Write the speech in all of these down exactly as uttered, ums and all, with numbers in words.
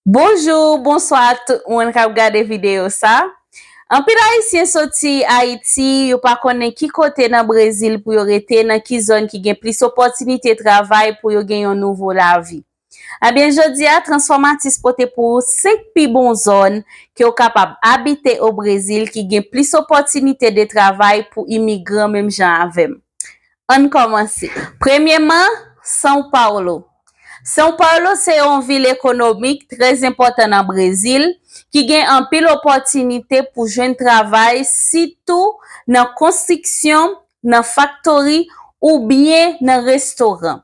Bonjou, bonswa tout moun k ap gade videyo sa. Anpil Ayisyen soti Ayiti, yo pa konnen ki kote nan Brezil pou yo rete, nan ki zòn ki gen plis opòtinite travay pou yo gen yon nouvo lavi. Ebyen, jodi a, Transformatis pote pou ou senk pi bon zòn ke w kapab abite o Brezil ki gen plis opòtinite de travay pou imigran menm jan avè m. Ann kòmanse. Premyèman, São Paulo. São Paulo se yon vil ekonomik trè enpòtan nan Brezil, ki gen anpil opòtinite pou jwenn travay, sitou nan konstriksyon, nan faktori oubyen nan restoran.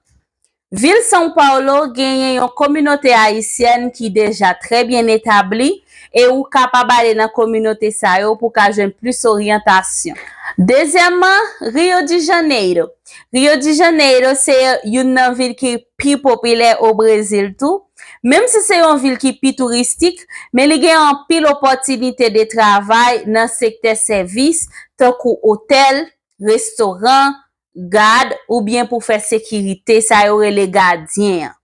Vil São Paulo genyen yon kominote ayisyèn ki deja trè byen etabli, e ou kapab ale nan kominote sa yo pou w ka jwenn plis oryantasyon. Dezyèmman, Rio de Janeiro. Rio de Janeiro se youn nan vil ki pi popilè o Brezil tou. Menm si se yon vil ki pi touristik, men li gen anpil opòtinite de travay nan sektè sèvis, tankou otèl, restoran, gad, oubyen pou fè sekirite, sa yo rele gadyen an.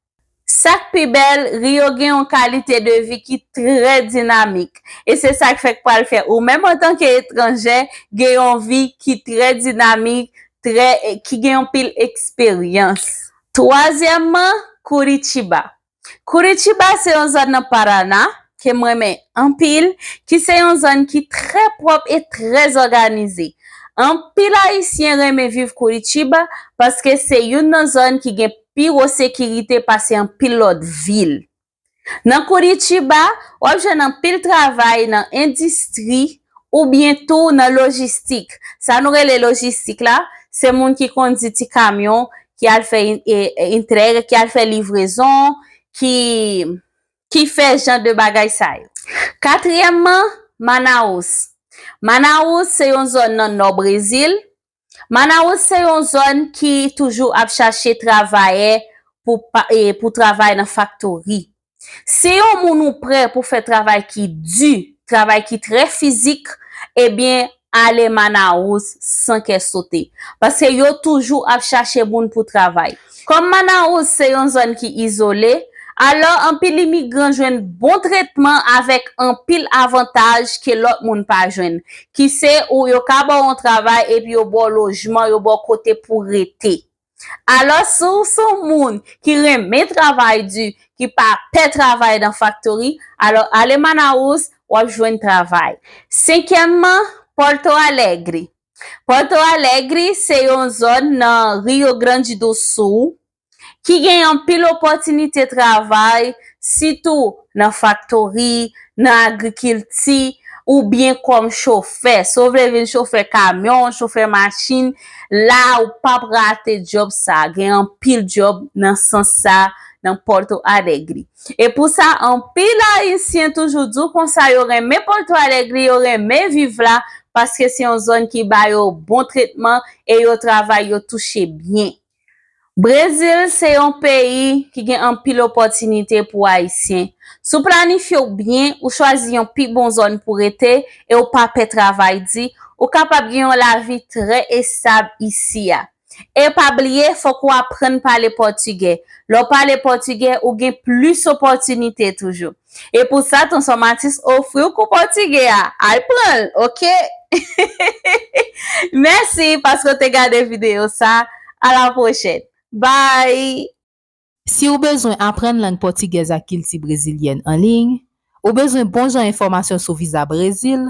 Sa k pi bèl, Rio gen yon kalite de vi ki trè dinamik. E se sa k fè k pral fè ou menm antanke etranjè, gen yon vi ki trè dinamik, trè, ki gen yon pil eksperyans. Twazyèmman, Curitiba. Curitiba se yon zòn nan Paraná ke m renmen anpil, ki se yon zòn ki trè pwòp e trè òganize. Anpil Ayisyen renmen viv Curitiba paske se youn nan zòn ki gen pi wo sekirite pase anpil lòt vil. Nan Curitiba, w ap jwenn anpil travay nan endistri oubyen tou nan lojistik. Sa nou rele lojistik la, se moun ki kondi ti kamyon, ki al fè en-, e-, e-, entreg, ki al fè livrezon, ki, ki fè jan de bagay sa yo. Katriyèmman, Manaus. Manaus se yon zòn nan nò Brezil. Manaus se yon zòn ki toujou ap chache travayè pou pa-, e, pou travay nan faktori. Si yon moun ou prè pou fè travay ki di, travay ki trè fizik, ebyen, ale Manaus san kè sote. Paske yo toujou ap chache moun pou travay. Kòm Manaus se yon zòn ki izole, alò anpil imigran jwenn bon tretman avèk anpil avantaj ke lòt moun pa jwenn, ki se ou yo ka ba w yon travay epi yo ba w lojman, yo ba w kote pou rete. Alò, si w se yon moun ki renmen travay di, ki pa pè travay nan faktori, alò ale Manaus, w ap jwenn travay. Senkyèmman, Porto Alegre. Porto Alegre se yon zòn nan Rio Grande do Sul ki gen anpil opòtinite travay, sitou nan faktori, nan agrikilti, oubyen kòm chofè. Si w vle vin chofè kamyon, chofè machin, la ou p ap rate djòb sa. Gen anpil djòb nan sans sa nan Porto Alegre. E pou sa, anpil Ayisyen toujou di w konsa yo renmen Porto Alegre, yo renmen viv la, paske se yon zòn ki ba yo bon tretman e yo travay, yo touche byen. Brezil se yon peyi ki gen anpil opòtinite pou Ayisyen. Si w planifye w byen, ou chwazi yon pi bon zòn pou rete e w pa pè travay di, ou kapab gen yon lavi trè estab isi a. E pa bliye, fòk ou aprann pale pòtigè. Lè w pale pòtigè, ou gen plis opòtinite toujou. E pou sa, Transformatis ofri w kou pòtigè a. Al pran l, oke? Mèsi paske w te gade videyo sa. A la pwochèn. Bye! Si w bezwen aprann lang pòtigèz ak kilti brezilyèn an liy, ou bezwen bon jan enfòmasyon sou viza Brezil,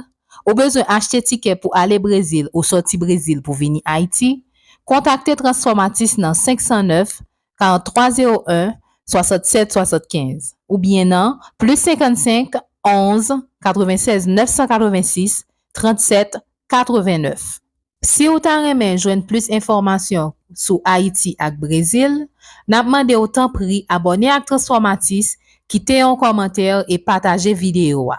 ou bezwen achte tikè pou ale Brezil ou sòti Brezil pou vini Ayiti, kontakte Transformatis nan senk san nèf, karant twa zewo en, swasannsèt swasannkenz, oubyen nan plis senkannsenk, onz, katrevennsèz, nèf san katrevensis, trannsèt, katrevennèf. Si w ta renmen jwenn plis enfòmasyon sou Ayiti ak Brezil, n ap mande w tanpri abòne ak Transformatis, kite yon kòmantè e pataje videyo a.